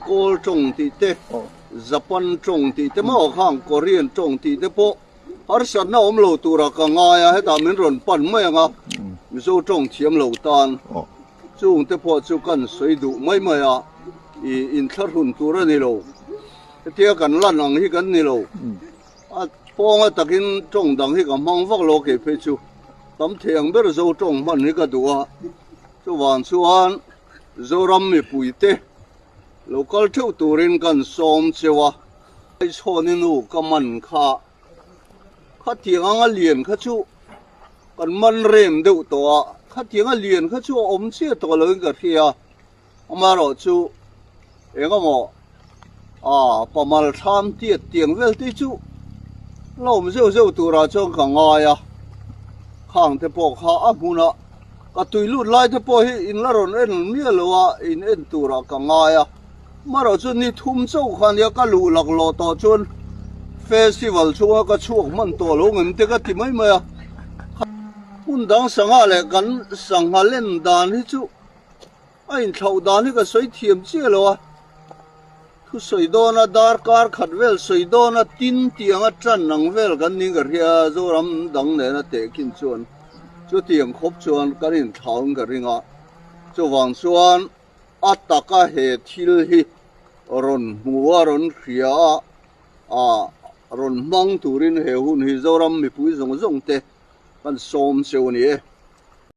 Kawl tawng tih te, Japan tawng tih te maw khang Korean tawng tih te pawh harsatna awm lo tura ka ngai a, hetah min rawn pan mai ang a, Mizo tawng thiam lo tan chung te pawh chu kan sawi duh mai mai a, i inthlahrun tur a ni lo, hetia kan lan ang hi kan ni lo. A pawnga takin tawng dang hi ka hmang vak lo kei phei chu tam thei ang ber Zo tawng hman hi ka duh a, chuvang chuan Zoram mipuite lo kal theuh turin kan sawm cheu a. Aichhawni nu ka man kha khatiang anga lian kha chu kan man rem deuh tawh a, khatiang a lian kha chu a awm chiah tawh loin ka hria. Amaherawhchu engemaw ah pamal thlam tiat tiang vel te chu la awm zeuh zeuh turah chuan ka ngai a, khang te pawh kha a hmunah ka tui lut lai te pawh hi in la rawn en miah lo a, in en turah ka ngai a, amaherawhchu ni thum chauh kha nia ka luh laklawh tawh chuan festival chhunga ka chhuak hman tawh lo ngem te ka ti mai mai a, hmun dang sangha leh kan sangha len dan hi chu. A inthlauh dan hi ka sawi thiam chiah lo a, thu sawi dawna darkar khat vel sawi dawna tin tiang a tan ang vel kan ning ka hria a, Zoram dang nena tehkhin chuan chutiang khawp chuan kan inthlauhin ka ring a, chuvang chuan a taka he thil hi rawn hmu a, rawn hria a, ah rawn hmang turin he hun hi Zoram mipui zawng zawng te kan sawm cheu a ni e.